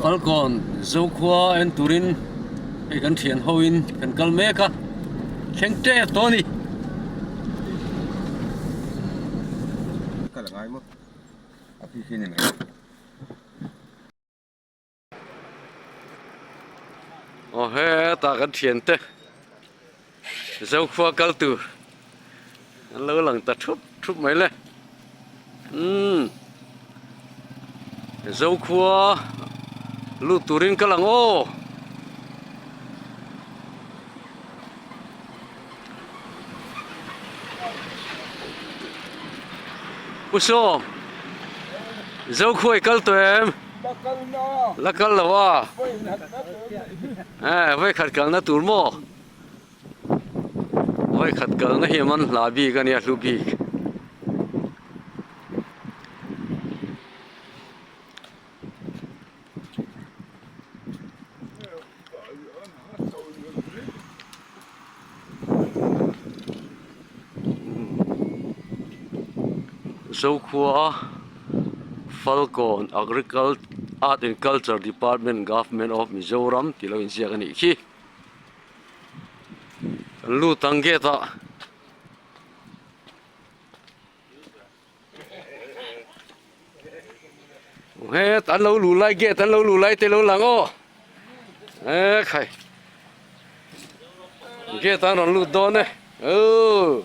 Falkawn Zokhua en turin hei kan thian ho in kan kal mek a thleng tep tawh a ni. Aw hetah kan thiante Zokhua kal tur an lo lang ta thup thup mai le umm Zokhua lut turin ka lang aw. Pu Sawm Zokhua i kal tawh em? La kal lo a. Eh vawikhat kalna tur maw? Vawikhat kalna hi a man hla bik a nia hlu bik. Zokhua Falkawn Agriculture Art and Culture Department Government of Mizoram tih lo inziak a nih khi kan lut ang gate ah. Het an lo luh lai gate an lo luh lai te lo lang aw e khai gate an rawn lut dawn e oh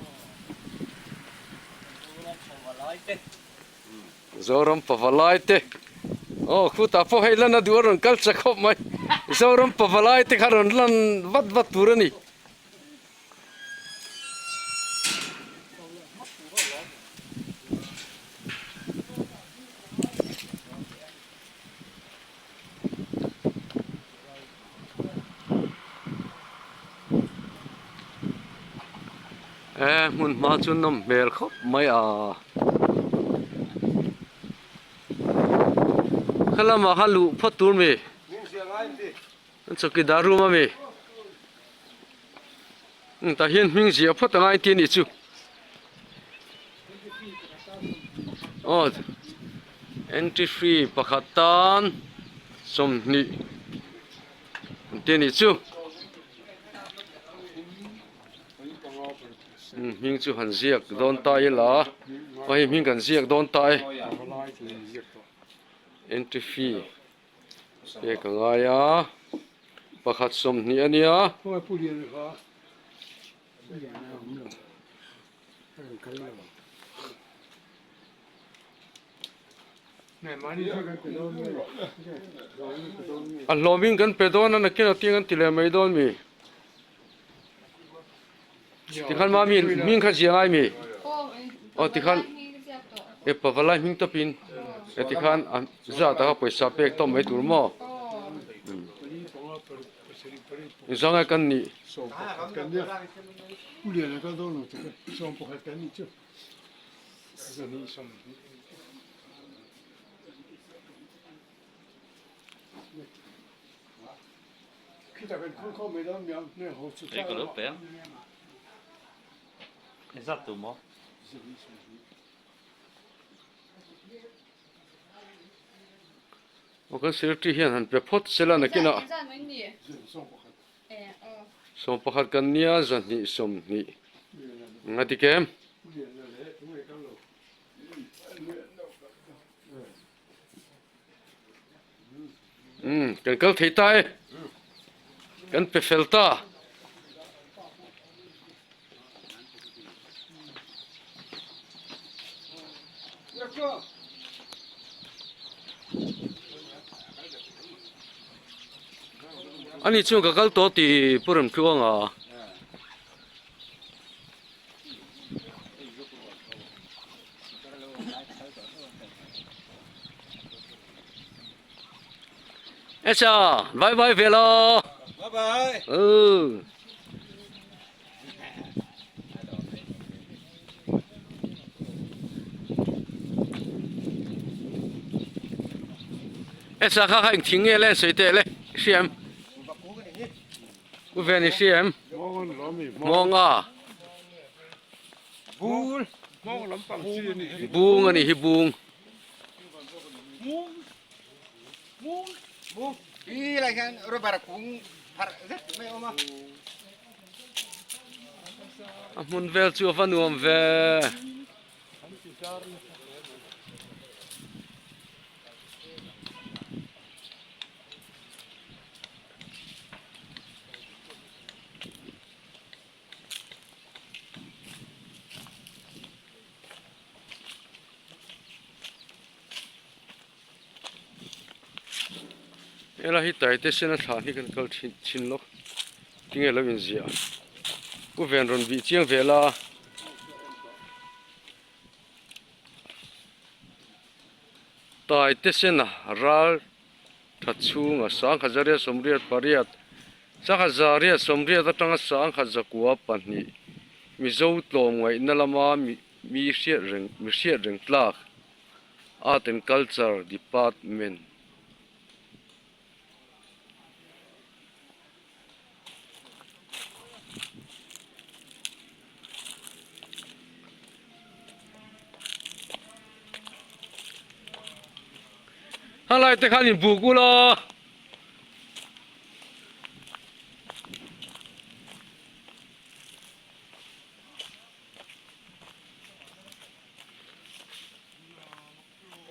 Zoram pavalai te aw khutah pawh hei lan a duh a rawn kal chak khawp mai Zoram pavalai te kha rawn lan vat vat tur a ni. He hmun hma chu nawm hmel khawp mai a helamah khan luh phawt tur mi an chawkidar room a mi. Tah hian hming ziah phawt anga entir anih chu aw entry fee pakhat tan 20 entir anih chu hming chu han ziak dawn ta ila aw hei hming kan ziak dawn ta e entry fee. Pek a ngai a, pakhat 20 a nia. A hlawmin kan pe dawn a nakin a tiang an ti leh mai dawn mi. Tikhan mami hming kha zia ngai mi? Aw tikhan e pavalai hming tawpin e tikhan a zat a kha pawisa pek tawp mai tur maw? Zanga kan nih. Aw kan secretary hian han pe phawt sela nakinah 11 kan nia 2 20 a ti kem. Umm kan kal thei ta e kan pe fel ta. Ani chuan ka kal tawh tih pu Remtluanga. Esa, bye bye ve lo. Bye bye. Ừ. Esa kha kha eng thing nge le sei teh le hriam. U ve ni hriam. Mawng a. Bung a nih hi bung. Mu hi lai hian rubber kung pharh zet mai a awm a. A hmun vel chu a va nuam ve. Helai hi taite sena thla hi kan kal thin thin lawk tinge lo inziah pu ven rawn bih chiang vel a. Taite sena ral tha chhunga sangha zariat sawmriat pariat sangha zariat sawmriat atanga sangha zakua pahnih Mizo tlawmngaihna lama mi hriat reng mi hriat reng tlak. Art and Culture Department. Helai te khan in buk ula.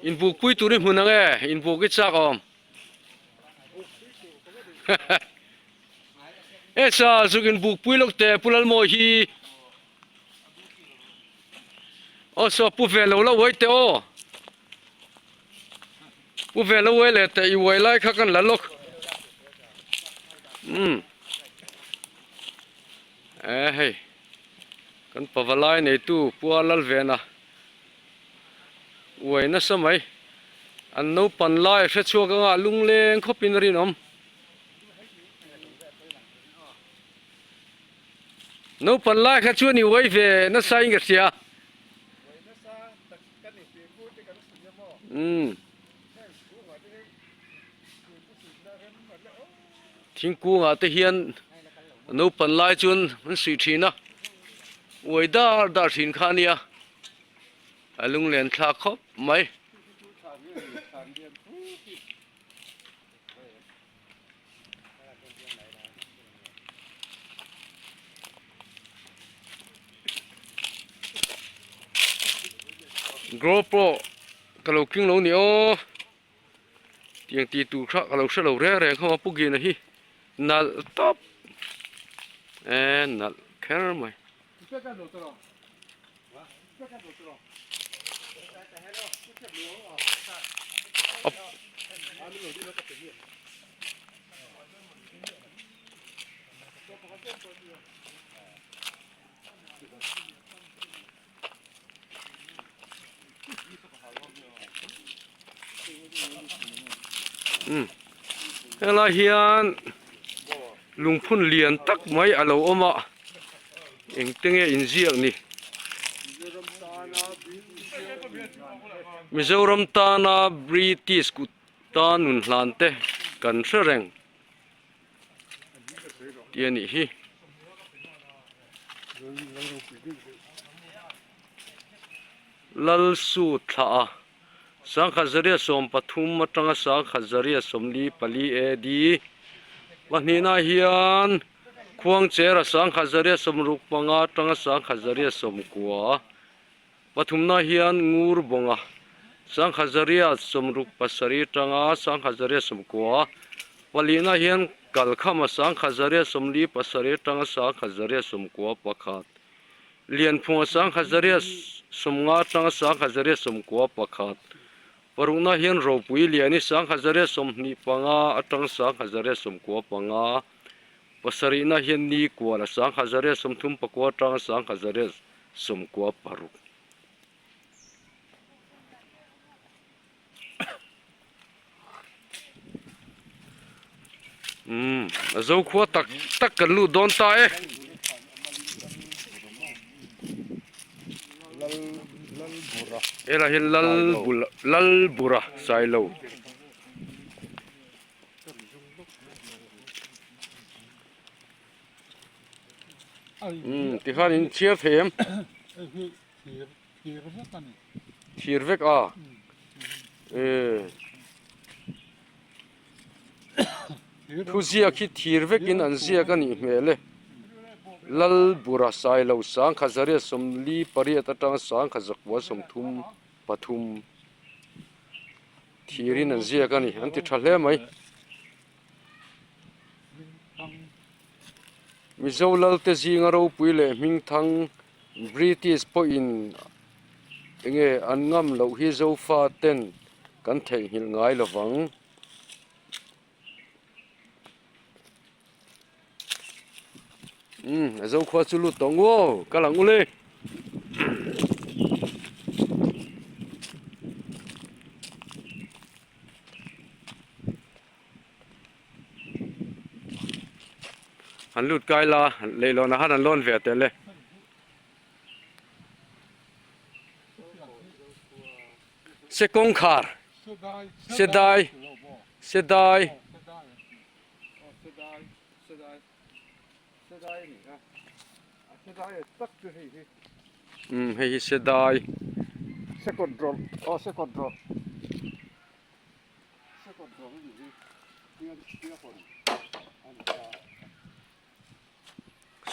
Inbukpui tur i hmun ang e, inbuk i chak awm. E sa zuk inbukpui lawk teh Pu Lalmawi hi. Aw saw pu ve lo la uai teh aw. Pu ve lo uai leh teh i uai lai kha kan la lawk. Umm. E hei. Kan pavalai neitu Pua Lalvena uai nasa mai. An naupan lai a hre chhuak anga lungleng khawpin a rinawm. Naupan lai kha chuan i uai ve nasa in ka hria. Umm. Thingkungah te hian naupan lai chuan an suih thin a, uai dar dar thin kha a nia, a lunglen thlak khawp mai. Grow pawh ka lo keng lo ni aw. Tiang tih tur kha ka lo hre lo reng reng khawm a pu Gina hi nalh tawp e nalh kher mai. Helai hian lungphun lian tak mai a lo awm a engte nge inziak ni Mizoram tana British kut tan nun hlan te kan hre reng. Tih a nih hi. Lalsu thlah a, sangkhat zaria 13 atanga sangkhat zaria 44 AD pahnihna hian Khuangchera sangkhat zaria 65 atanga sangkhat zaria 90 pathumna hian Ngurbawnga sangkhat zaria 67 atanga sangkhat zaria 90 palihna hian Kalkhama sangkhat zaria 47 atanga sangkhat zaria 91 Lianphunga sangkhat zaria 50 atanga sangkhat zaria 91 parukna hian Ropui Liani sangkhat zaria 25 atanga sangkhat zaria 95 pasarihna hian Nikuala sangkhat zaria 34 atanga sangkhat zaria 96. Umm a zo khua tak tak kan lut dawn ta e. Helai hi Lalbura Sailo. Umm tikhan in chhiar thei em? Thir vek a e. Thu ziak hi thir vekin an ziak a nih hmel e. Lalbura Sailo sangkhat zariat 48 atanga sangkhat zakua 33 thirin an ziak a ni an ti tha hle mai. Mizo Lalte zinga ropui leh hmingthang British pawhin enge an ngam loh hi Zofa ten kan theihnghilh ngai lovang. Umm a zokhua chu lut tawh nguau ka lang ule. An lut kai la leihlawnah khan an lawn ve tel e. Se kawngkhar se dai se dai umm hei hi se dai.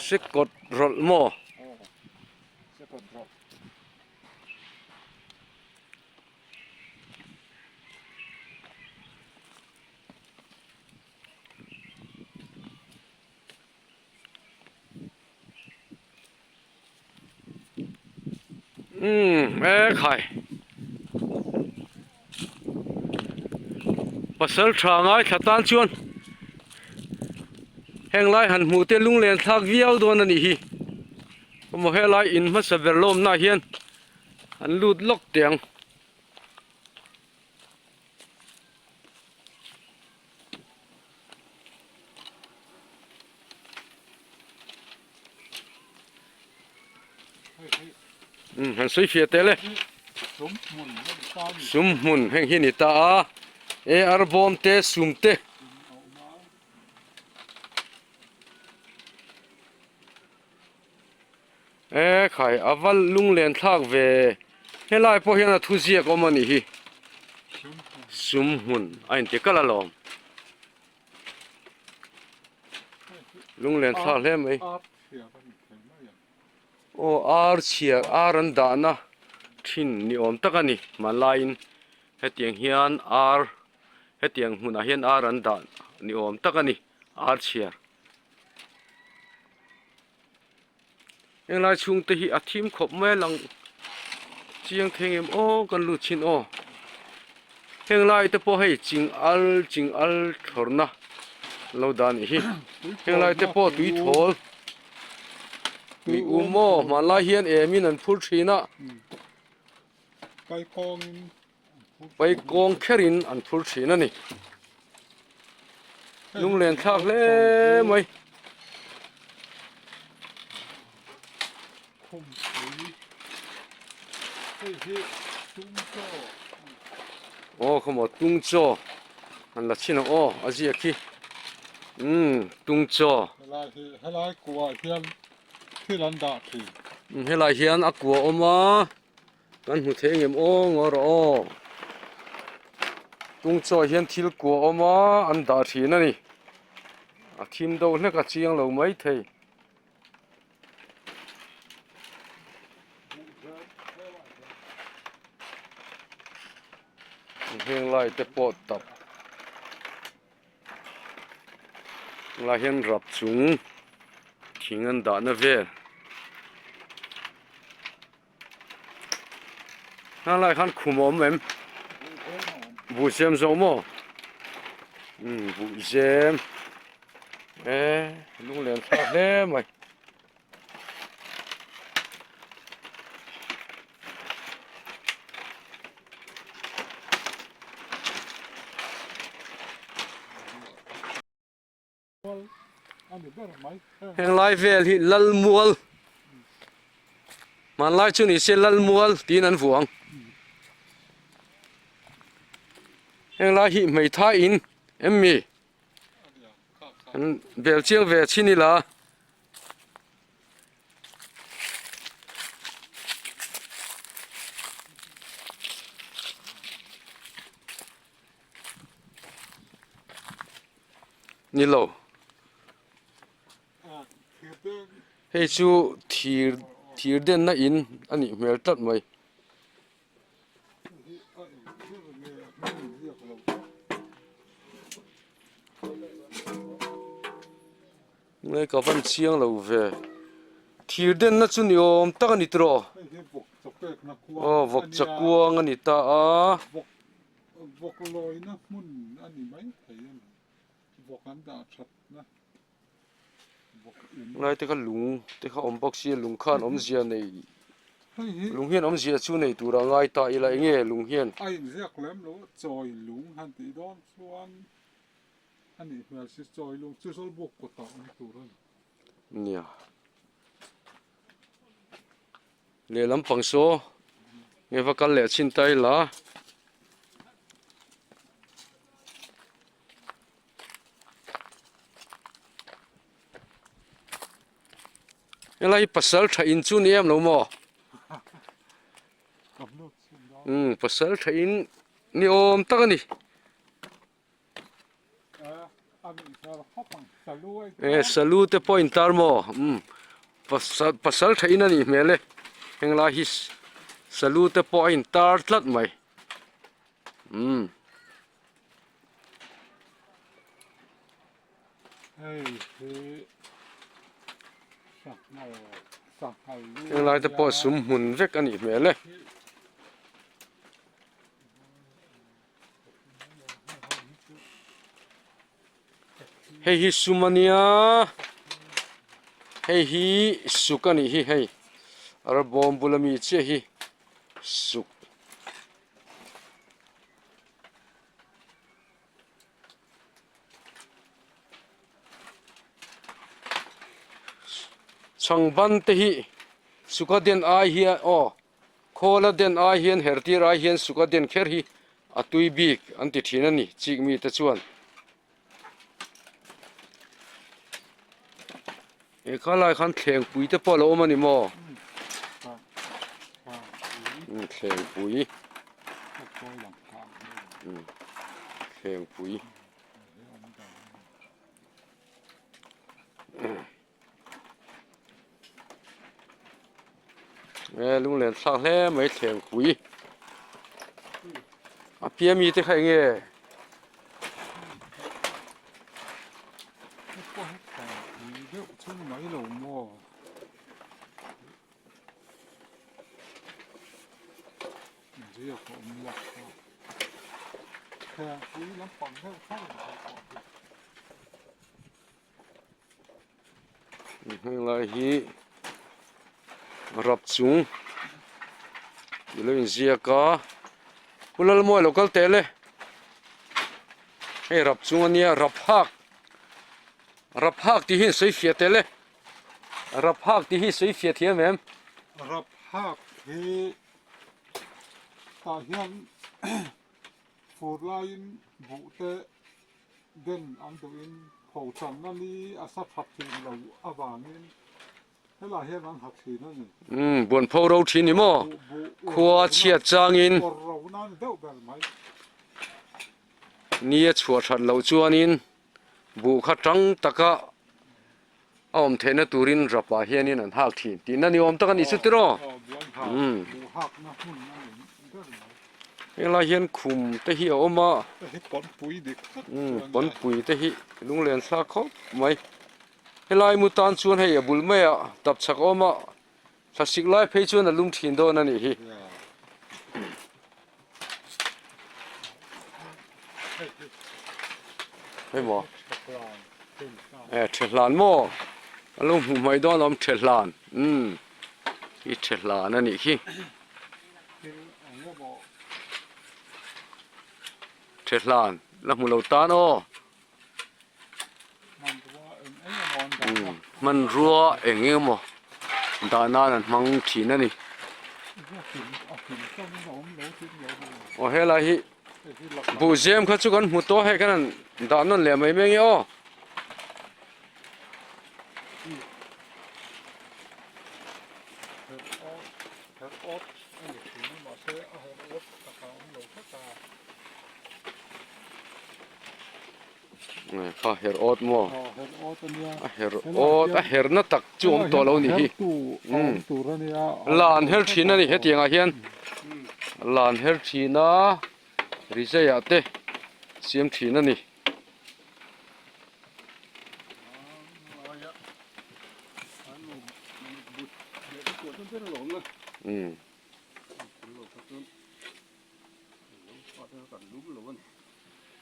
Sikawt rawlh maw? Umm e khai pasal tha ngaithla tan chuan heng lai han hmuh te lunglen thlak viau dawn a nih hi emaw helai in hmasa ber lawmna hian an lut lawk teh ang. Umm han sawi fiah tel e sum hmun heng hi a ni ta a e ar bawm te sum te e khai a va lunglen thlak ve helai pawh hian a thu ziak awm a nih hi sum hmun a inti kalh alawm. Lunglen thlak hle mai. Aw ar chhiar ar an dahna thin ni awm tak a ni hmanlaiin hetiang hian ar hetiang hmunah hian ar an dah ni awm tak a ni ar chhiar. Henglai chhungte hi a thim khawp mai a lang chiang thei ngem aw kan lut chhin aw henglai te pawh hei ching al ching al thlawrna lo dah anih hi henglai te pawh tui thawl mi um aw hmanlai hian emin an phur thin a paikawng kherin an phur thin a ni lunglen thlak hle mai. Aw khawmaw tung chaw an la chhin ang aw a ziak hi umm tung chaw. Helai kuah hian thil an dah thin. Helai hian a kuah awm a. Kan hmu thei engem aw ngaw rawh aw. Tung chaw hian thil kua awm a, an dah thin a ni. A thim deuh hlek a chiang lo mai thei. Heng lai te pawh tap. Tunah hian rap chung thing an dahna vel. Heng lai khan khum a awm em? Buh zem zawk maw? Umm buh zem e lunglen thlak hle mai. Heng lai vel hi Lalmual hmanlai chu ni se Lalmual tiin an vuang heng lai hi hmeithai in em mi an bel chiang ve chin ila. Ni lo. Hei chu thir thir denna in a nih hmel tlat mai. Nge ka van chiang lo ve. Thir denna chu ni awm tak a ni tiraw? Aw vawk chakuang a ni ta a. Vawk lawina hmun a ni mai thei a ni. Vawk an dah thatna vawk in. Lai te kha lung te kha awm bawk sia lung khan awmzia nei lung hian awmzia chu nei tur a ngai ta ila enge lung hian. A inziak lem lo a chawi lung han tih dawn chuan a nih hmel si chawi lung chu zawlbuk kawtah awm tur a ni. Nia. Lehlam pang saw nge va kal leh chhin ta ila. Helai hi pasal tha in chu ni em lo maw? Umm pasal tha in ni awm tak a ni. E salu te pawh in tar maw umm pasal pasal tha in a nih hmel e henglai hi salu te pawh a in tar tlat mai umm. Henglai te pawh sum hmun vek a nih hmel e. Hei hi sum a nia hei hi suk a nih hi hei arbawm bula mi chiah hi suk. Chhangban te hi suka den ai hian aw. Khawla den ai hian hertir ai hian suka den kher hi a tui bik an ti thin a ni chik mite chuan. He kha lai khan thlengpui te pawh a lo awm a ni maw? Thlengpui. Thlengpui. E lunglen thlak hle mai thlengpui a pia mi te kha eng nge Heng lai hi rap chung tih lo inziak a Pu Lalmawi lo kal teh le hei rap chung ania rap hak rap hak tih hi an sawi fiah teh le rap hak tih hi sawi fiah thiam em. Rap hak hi tah hian fur laiin buh te Den an duhin pho channa li a sa tha thin lo avangin helai hian an ha thin a ni. Umm buan pho ro thin ni maw? Khua chhiat changin. Awr ro nan deuh ber mai. Ni a chhuah that loh chuanin buh kha tang taka a awm theihna turin rapah hianin an hak thin tihna ni awm tak a nih chu tiraw? Aw buan hak buh hakna hmun a ni ber mai. Helai hian khum te hi a awm a. Hei pawnpui dik tak chu a nia. Pawnpui te hi lunglen thlak khawp mai. Helai mu tan chuan hei a bul maiah tapchhak a awm a, thlasik lai phei chuan a lum thin dawn a nih hi. Hei maw? E thehlan maw? A lo hmuh mai dawn awm thehlan. Umm i thehlan a nih khi. Thehlan la hmu lo tan aw. Hmanrua eng emaw dah nan an hmang thin a ni. Aw helai hi buhzem kha chu kan hmu tawh hei khan an dah nawn leh mai mai nge aw. Kha her awt maw? A her awt a herna tak chu awm tawh lo ni hi. Lan her thin a ni hetiang ah hian lan her thin a rizai ah te siam thin a ni.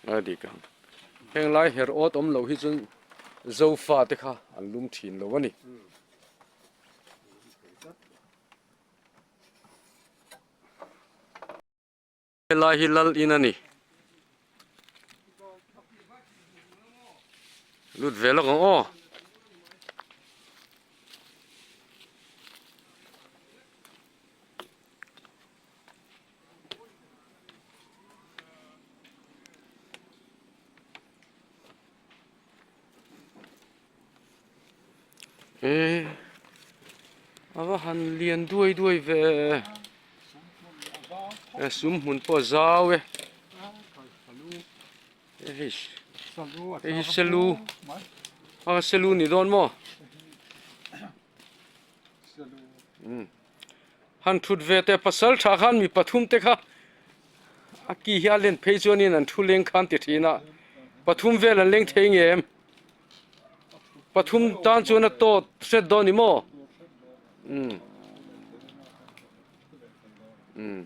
A dik ang. Heng lai her awt awm loh hi chuan Zofa te kha an lum thin lo a ni. Helai hi lal in a ni. Lut ve lawk ang aw. Ehh a va han lian duai duai ve e sum hmun pawh a zau e hei hi selu a selu ni dawn maw. Han thut ve teh pasal tha khan mi pathum te kha a ki hi a len phei chuanin an thu leng khan ti thin a pathum vel an leng thei nge em pathum tan chuan a tawt hret dawn ni maw umm umm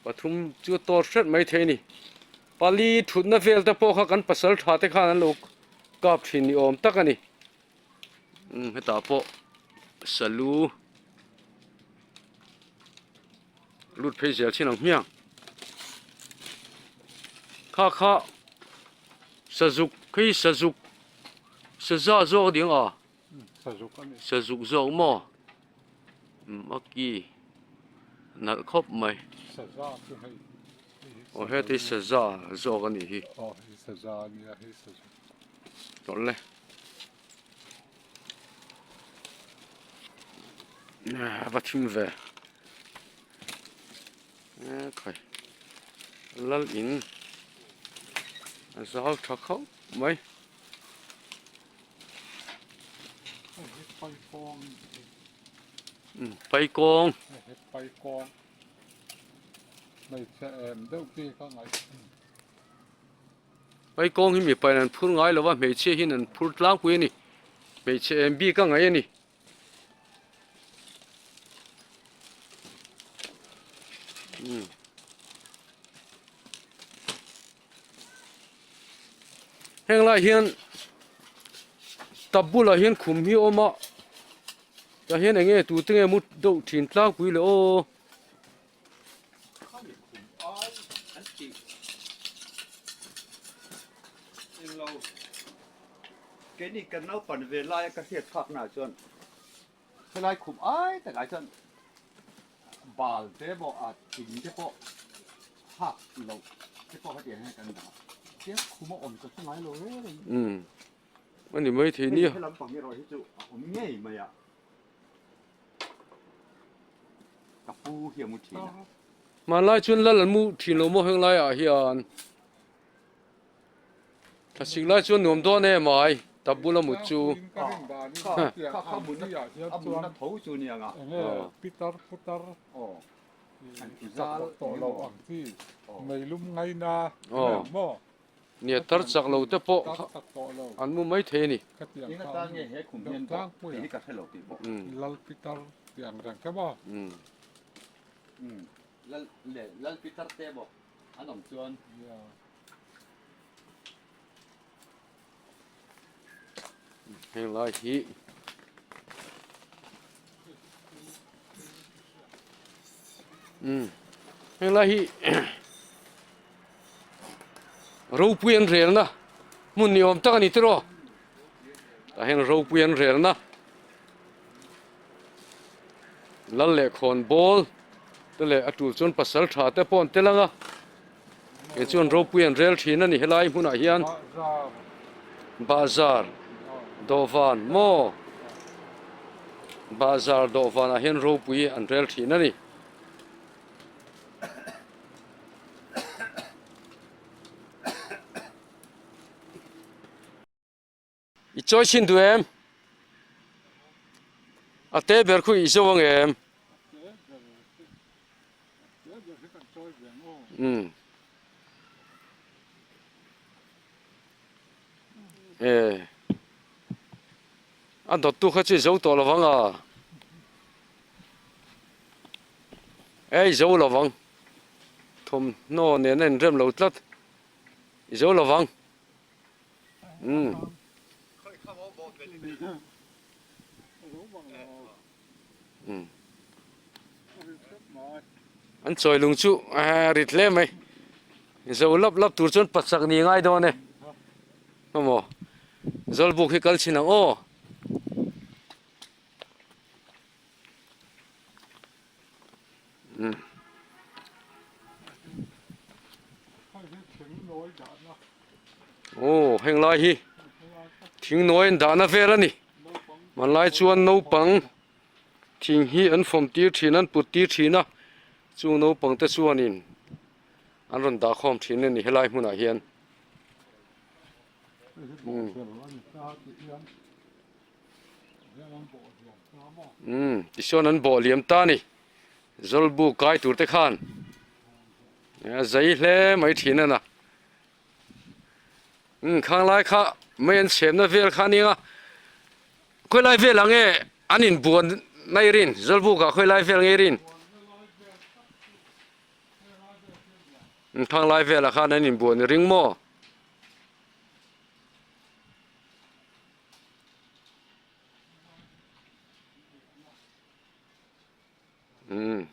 pathum chu a tawt hret mai thei a ni pali thutna vel te pawh kha kan pasal tha te khan an lo kap thin ni awm tak a ni. Umm hetah pawh salu lut phei zel chin ang hmiang kha kha sazuk khi sazuk saza zawk ding a sazuk zawk maw umm a ki nalh khawp mai aw heti saza zawk a nih hi. Tawlh le. A va thim ve. E khai. Lal in a zau tha khauh mai. Paikawng. Paikawng. Hmeichhe em deuh khi ka ngaih. Paikawng hi mipain an phur ngai lo va, hmeichhia hian an phur tlangpui a ni. Hmeichhe em bik a ngaih a ni. Umm. Heng lai hian tap bulah hian khum hi a awm a, tah hian eng nge tute nge mu deuh thin tlangpui le aw. Keini kan naupan ve laia ka hriat phaknaah chuan helai khum ai takah chuan bal te pawh a thing te pawh hak loh te pawh hetiang hian kan dah a, tia khum a awm ka hre ngai lo reng reng. Umm a ni maithei nia. Hei helam pang erawh hi chu a awm ngei mai a. Ka pu hi a mu thin a. Hmanlai chuan lal an mu thin lo maw heng laiah hian thlasik lai chuan nuam dawn em ai tap bula mut chu. Kha kha a munna tho chu nia nga. Pitar putar chak tawh lo ang chi meilum ngaina maw. Nia tar chak lo te pawh an mu mai thei a ni. Eng atan nge he khum hian bawk tih hi ka hre lo tih pawh. Lal Pitar tih ang reng kha maw? Lal leh Lal Pitar te bawk an awm chuan. Heng lai hi heng lai hi ropui an relna hmun ni awm tak a ni tiraw tah hian ropui an relna lal leh khawn bawl te leh a tul chuan pasal tha te pawh an tel ang a kei chuan ropui an rel thin a ni helai hmunah hian bahzar dawhvan maw bahzar dawhvanah hian ropui an rel thin a ni. chawi chhin duh em? A te ber khu i zo ang em? Umm. E. A dawt tu kha chu i zo tawh lo vang a. E i zo lo vang. Thawmhnaw nen a inrem lo tlat. I zo lo vang. Umm. Umm. An chawi lung chu rit hle mai. Zo lap lap tur chuan pachak ni ngai dawn e. Emaw Zawlbuk hi kal chhin ang aw. Aw heng lai hi thing nawi an dahna vel a ni hmanlai chuan naupang thing hi an fawm tir thin a an put tir thin a chung naupang te chuanin an rawn dah khawm thin a ni helai hmunah hian. Umm tichuan an bawh liam ta a ni Zawlbu kai tur te khan a zai hle mai thin a na umm khang lai kha mei an chhemna vel kha a nia khawilai vel ang nge an inbuan mai rin Zawlbuk ah khawilai vel nge rin umm khang lai velah khan an inbuan i ring maw. Umm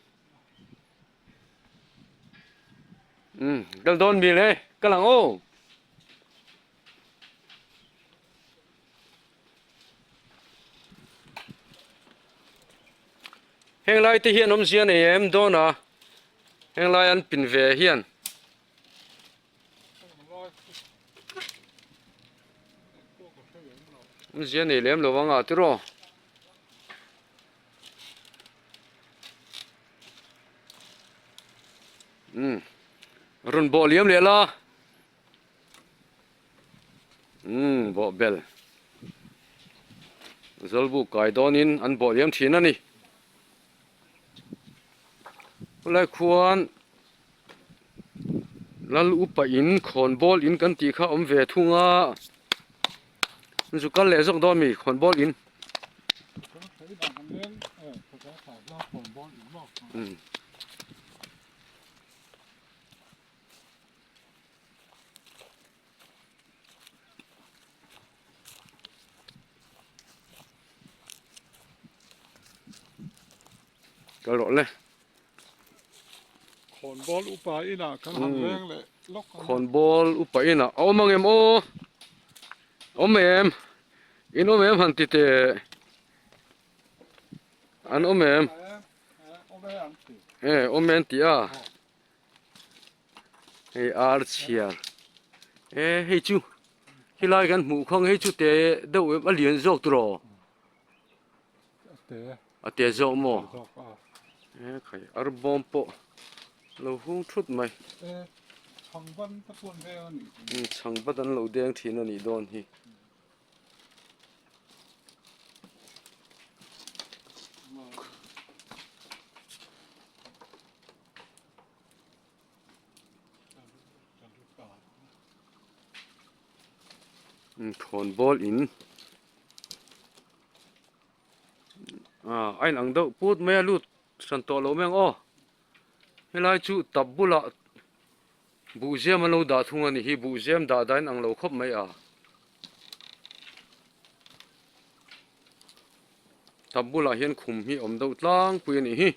umm kal dawn mi le kal ang aw. Heng lai te hian awmzia nei em dawn a heng lai an pin ve hian. Awmzia nei lem lo anga tiraw. Umm rawn bawh liam leh la umm bawh bel zawlbuk kai dawnin an bawh liam thin a ni khulai khuan Lal upa in khawnbawl in kan tih kha a awm ve thung a zu kal leh zawk dawn mi khawnbawl in. Kal rawh le. Khawnbawl upa inah kan han leng leh lawk ang a. Khawnbawl upa inah a awm ang em aw? Awm em? In awm em han ti teh? An awm em? E awm e an ti a. Hei ar chhiar. E hei chu helai kan hmuh khawng hei chu te deuh em a lian zawk tiraw? A te zawk maw? E khai ar bawm pawh lo hung thut mai. Chhangban an lo deng thin a nih dawn hi. Khawnbawl in ah a inang deuh put mai a lut hran tawh lo mai ang aw helai chu tap bulah buhzem an lo dah thung a ni hi buhzem dah dah in ang lo khawp mai a tap bulah hian khum hi a awm deuh tlangpui a nih hi.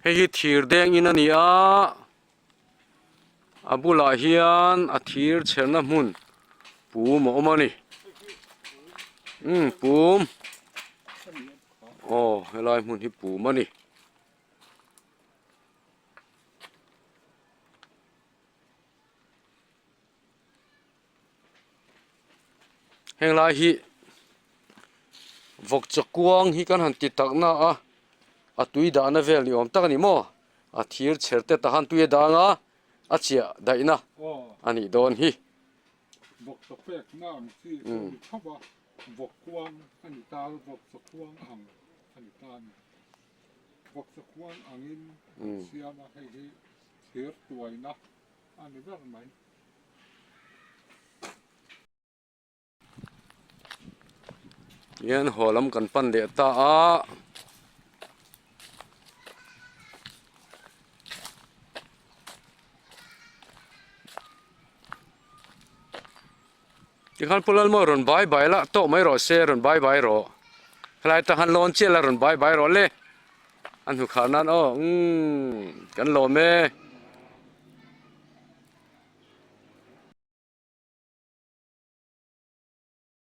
Hei hi thir deng in a ni a a bulah hian a thir chherna hmun pum a awm a ni umm pum aw helai hmun hi pum a ni. Heng lai hi vawk chaw kuang hi kan han ti tak na a a tui dahna vel ni awm tak a ni maw a thir chher te tah khan tui a dang a. A chiah daihna a nih dawn hi. Vawk chaw pekna ang chi chu a ni tho a, vawk kuang a ni ta, vawk chaw kuang ang a ni ta a ni. Vawk chaw kuang angin an siam a, hei hi thir tuaina a ni ber mai. Tihian haw lam kan pan leh ta a. Tikhan Pu Lalmawi rawn bai bai la tawh mai rawh se rawn bai bai rawh. Helai tang han lawn chiah la rawn bai bai rawh le. A hnu khar nan aw umm kan lawm e.